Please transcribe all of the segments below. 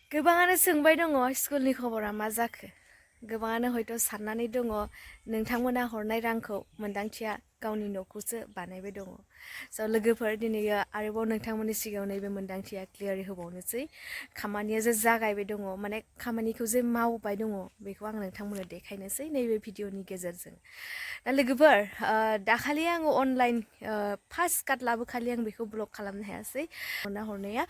गोबाङानो सोंबाय दङ स्कुलनि खबरा मा जाखो गोबाङानो हयथ' साननानै दङ नोंथांमोना हरनाय रांखौ मोनदांथिया गावनि न'खौसो बानायबाय दङ स' लोगोफोर दिनै आरोबाव नोंथांमोननि सिगाङाव नैबे मोनदांथिया क्लियारै होबावनोसै खामानिया जे जागायबाय दङ माने खामानिखौ जे मावबाय दङ बेखौ आं नोंथांमोननो देखायनोसै नैबे भिडिअनि गेजेरजों दा लोगोफोर दाखालि आङो अनलाइन फार्स्ट कार्ड लाबोखालि आं बेखौ ब्लक खालामनो हायासै हरनाया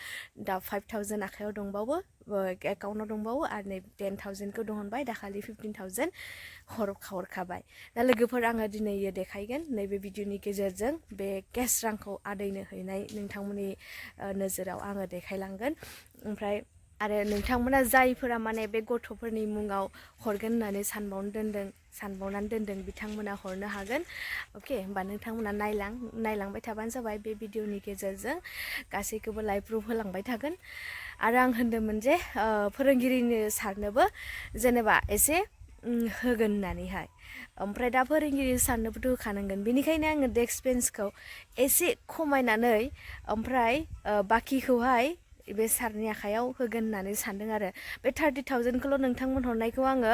दा 5,000 आखायाव दंबावो एकाउन्टाव दंबावो आरो नै 10,000खौ दिहुनबाय दाखालि 15,000 हरखाबाय दा लोगोफोर आङो दिनै देखायगोन नैबे भिडिअनि गेजेरजों बे केस रांखौ आदैनो हैनाय नोंथांमोननि नोजोराव आङो देखायलांगोन ओमफ्राय आरो नोंथांमोना जायफोरा माने बे गथ'फोरनि मुङाव हरगोन होननानै सानबावनानै दोनदों बिथांमोना हरनो हागोन अके होमबा नोंथांमोना नायलांबाय थाबानो जाबाय बे भिडिअनि गेजेरजों गासैखौबो लाइभ प्रुफ होलांबाय थागोन आरो आं होनदोंमोन जे फोरोंगिरिनो सारनोबो जेनेबा एसे होगोन होननानैहाय ओमफ्राय दा फोरोंगिरि सारनोबोथ' होखानांगोन बेनिखायनो आङो डेस्क बेन्चखौ एसे खमायनानै ओमफ्राय बाखिखौहाय बे सारनि आखायाव होगोन होननानै सानदों आरो बे 30,000खौल' नोंथांमोन हरनायखौ आङो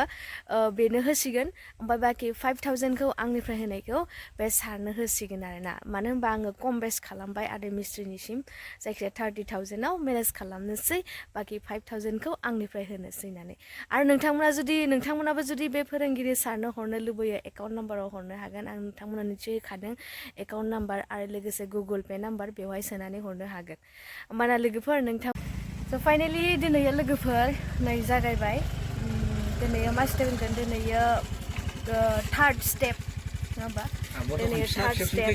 बेनो होसिगोन ओमफ्राय बाखि 5,000खौ आंनिफ्राय होनायखौ बे सारनो होसिगोन आरोना मानो होनबा आङो खम बेस खालामबाय आदै मिस्ट्रिनिसिम जायखिजाया 30,000आव मेनेज खालामनोसै बाखि 5,000खौ आंनिफ्राय होनोसै होननानै आरो नोंथांमोनाबो जुदि बे फोरोंगिरि सारनो हरनो लुबैयो एकाउन्ट नाम्बाराव हरनो हागोन आं नोंथांमोना निश्चय होखादों एकाउन्ट नाम्बार आरो लोगोसे गुगल पे नाम्बार बेवहाय सोनानै हरनो हागोन होमबाना लोगोफोर स' फाइनेलि दिनै लोगोफोर नै जागायबाय दिनै मा स्टेप होनगोन दिनै थार्ड स्टेप नङा होमबा दिनै थार्ड स्टेप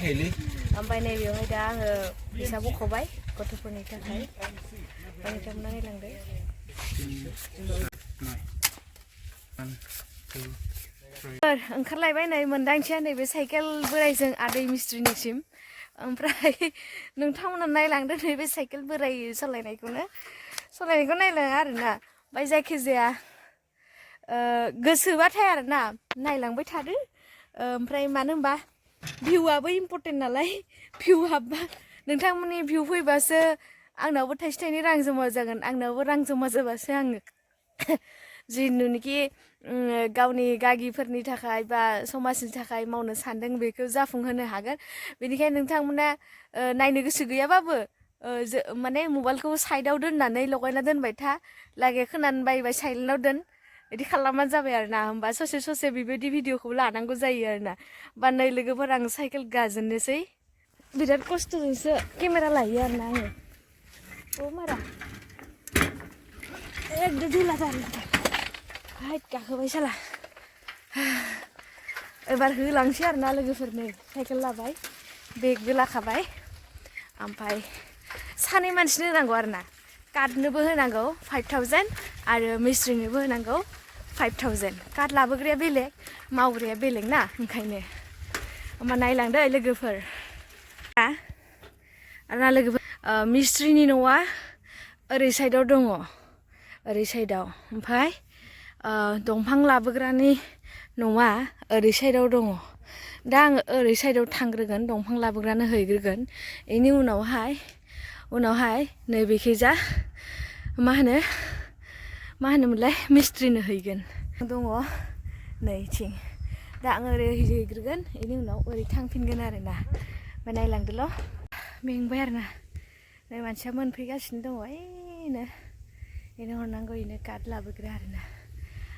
ओमफ्राय नैबेयावहाय दा आङो फैसा बख'बाय गथ'फोरनि थाखाय नोंथांमोना नायलांदो ओंखारलायबाय नै मोनदांथिया नैबे साइकेल बोराइजों आदै मिस्ट्रिनिसिम ओमफ्राय नोंथांमोना नायलांदो नैबे साइकेल बोराइ सालायनायखौ नायलाङा आरोना ओमफ्राय जायखिजाया गोसोबाथाय आरोना नायलांबाय थादो ओमफ्राय मानो होनबा भिउआबो इम्परटेन्ट नालाय भिउ हाबबा नोंथांमोननि भिउ फैबासो आंनावबो थाइसे थाइनै रां जमा जागोन आंनावबो रां जमा जाबासो आङो जिनुखि गावनि गागिफोरनि थाखाय बा समाजनि थाखाय मावनो सानदों बेखौ जाफुंहोनो हागोन बेनिखायनो नोंथांमोना नायनो गोसो गैयाबाबो माने मबाइलखौ साइडआव दोननानै लगायना दोनबाय था लागे खोनानो बायबाय साइलेन्टआव दोन बिदि खालामबानो जाबाय आरोना होमबा ससे बेबायदि भिडिअखौ लानांगौ जायो आरोना बा नै लोगोफोर आं साइकेल गाजेननोसै बिराद खस्थ'जोंसो केमेरा लायो आरोना आङो अ मारा एकदम धुला जारलाथार हाइट गाखोबाय साला एबार होलांसै आरोना लोगोफोर नै साइकेल लाबाय बेगबो लाखाबाय ओमफ्राय सानै मानसिनो होनांगौ आरोना कार्डनोबो होनांगौ 5,000 आरो मिस्ट्रिनोबो होनांगौ 5,000 कार्ड लाबोग्राया बेलेग मावग्राया बेलेग ना ओंखायनो होमबा नायलांदो लोगोफोर आरोना लोगोफोर मिस्ट्रिनि न'आ ओरै साइडआव दङ ओरै साइडआव ओमफ्राय दंफां लाबोग्रानि न'आ ओरै साइडआव दङ दा आङो ओरै साइडआव थांग्रोगोन दंफां लाबोग्रानो हैग्रोगोन बेनि उनावहाय नैबेखैजा मा होनोमोनलाय मिस्ट्रिनो हैगोन दङ नैथिं दा आङो ओरै हैग्रोगोन बेनि उनाव ओरै थांफिनगोन आरोना ओमफ्राय नायलांदोल' मेंबाय आरोना नै मानसिया मोनफैगासिनो दङ बेनो हरनांगौ बेनो कार्ड लाबोग्रा आरोना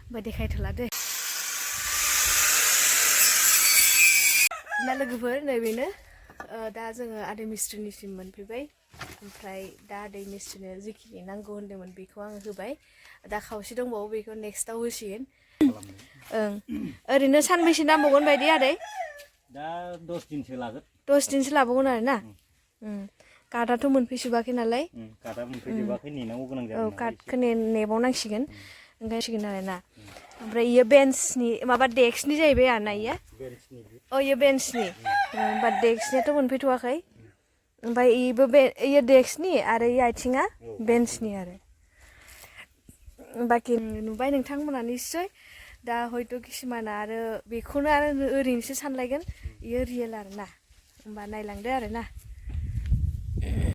ओमफ्राय देखायथ'ला दे दा लोगोफोर नैबेनो दा जोङो आदै मिस्ट्रिनिसिम मोनफैबाय ओमफ्राय दा आदै मिस्ट्रिनो जिखिनि नांगौ होन्दोंमोन बेखौ आङो होबाय दा खावसे दंबावो बेखौ नेक्स्टआव होसिगोन ओरैनो सानबैसे नांबावगोन बायदि आदै दा 10 दिनसो लागोन 10 दिनसो लाबावगोन आरोना कार्डआथ' मोनफैजोबाखै नालाय कार्डआ मोनफैजोबाखै नेनांगौ गोनां जागोन औ कार्डखौ नेबावनांसिगोन ओंखायसिगोन आरोना ओमफ्राय इयो बेन्चनि माबा डेस्कनि जाहैबाय आरोना इयो इयो बेन्चनि होमबा डेस्कनियाथ' मोनफैथ'वाखै ओमफ्राय इयो डेस्कनि आरो इयो आथिङा बेन्चनि आरो बाखि नुबाय नोंथांमोना निस्सय दा हयथ' किसुमाना आरो बेखौनो आरो ओरैनोसो सानलायगोन इयो रियेल आरोना होमबा नायलांदो आरोना